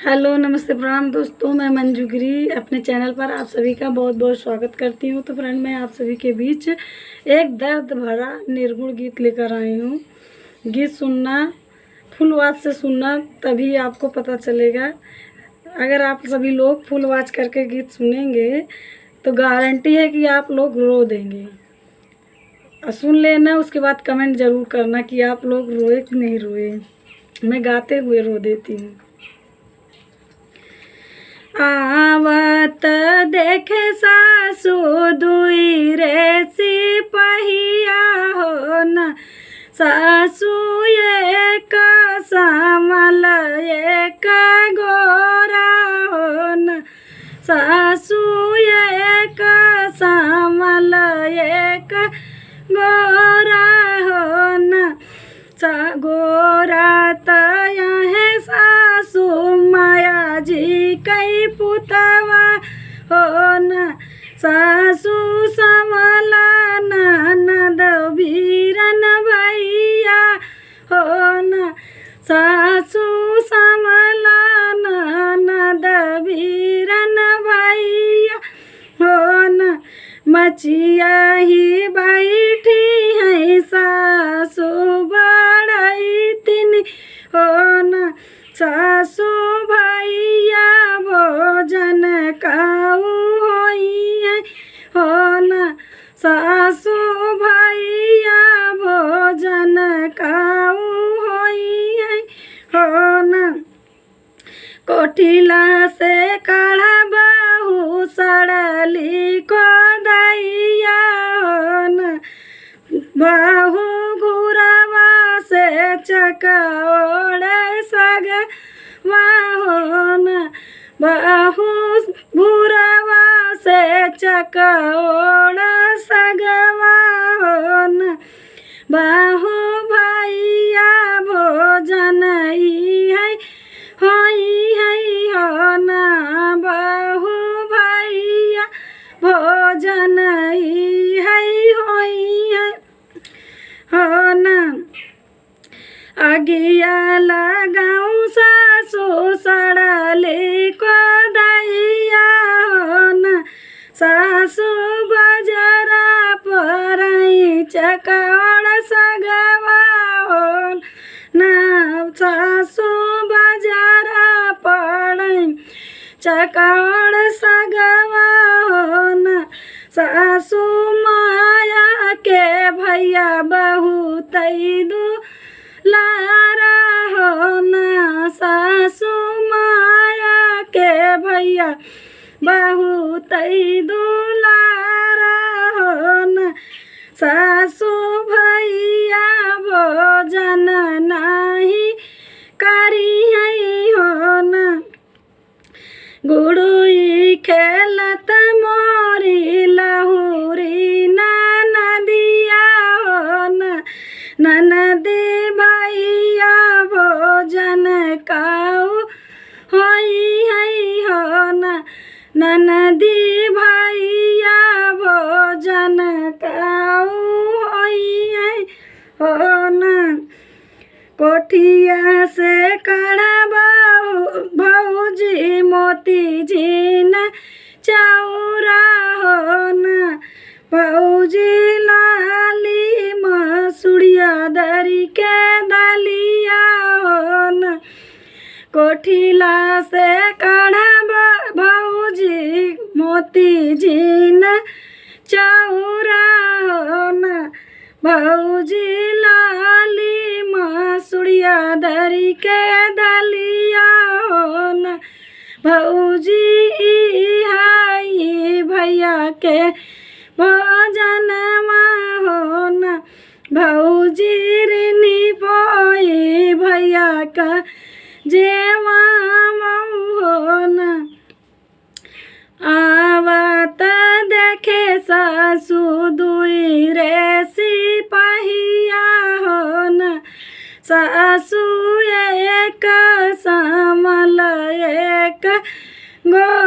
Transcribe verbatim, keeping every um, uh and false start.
हेलो, नमस्ते, प्रणाम दोस्तों, मैं मंजू गिरी। अपने चैनल पर आप सभी का बहुत बहुत स्वागत करती हूँ। तो फ्रेंड, मैं आप सभी के बीच एक दर्द भरा निर्गुण गीत लेकर आई हूँ। गीत सुनना, फुल वॉच से सुनना, तभी आपको पता चलेगा। अगर आप सभी लोग फुल वॉच करके गीत सुनेंगे तो गारंटी है कि आप लोग रो देंगे। और सुन लेना, उसके बाद कमेंट ज़रूर करना कि आप लोग रोए कि नहीं रोए। मैं गाते हुए रो देती हूँ। आवत देखे सासू दुई रे सिपहिया हो ना, सासू एक साँवल एक गोरा हो ना, सासू एक साँवल एक गोरा हो ना, सा गोरा त यहे सासू माया जी कई पुतवा हो ना, सासू साँवला ननद बीरन भैया हो ना, सासू साँवला ननद बीरन भैया हो ना, मचिया ही बैठी हैं सासू बड़ई तिन हो ना, सासू भैया भोजन काऊ होई हैं हो ना, सासू भैया भोजन काऊ होई हैं हो ना। कोठिला से काढ़ा बहू सड़ली को दैया हो ना, बहू घुरवा से चकौड़ सगवा हो ना, बहू घुरवा से चकौड़ सगवा हो ना, बहू भैया भोजन ई है होई है हो ना, बहू भैया भोजन ई है होई है हो ना। अगिया लगाऊ सासू सड़ली को दैया हो ना, सासू बजरा परई चकौड़ सगवा हो ना, सासू बजरा परई चकौड़ सगवा हो ना, सासू माया के भैया बहुत दुलारा हो ना, सासू माया के भैया बहुत दुलारा हो ना, सासू भैया भोजन नाही करी है हो ना। गुड़ुई खेलत मोरी लहुरी ननदिया हो ना, ननदी भैया भोजन काऊ होई है हो ना, ननदी भैया भोजन काऊ होई है हो ना। कोठिया से काढ़ा बहू, भौजी मोती झीन चौरा हो ना, भौजी लाली मसुड़िया दरी के दलिया हो ना। कोठिला से काढ़ा ब-, भौजी मोती झीन चौरा हो ना, भौजी लाली मसुड़िया दरी के दलिया हो ना, भौजी ई हाई भैया के भोजनमा हो ना, भौजी ऋणी पोई भैया का जेवा मऊ हो ना। आवत देखे सासू दुई रे सिपहिया हो ना, सासू एक साँवल एक गो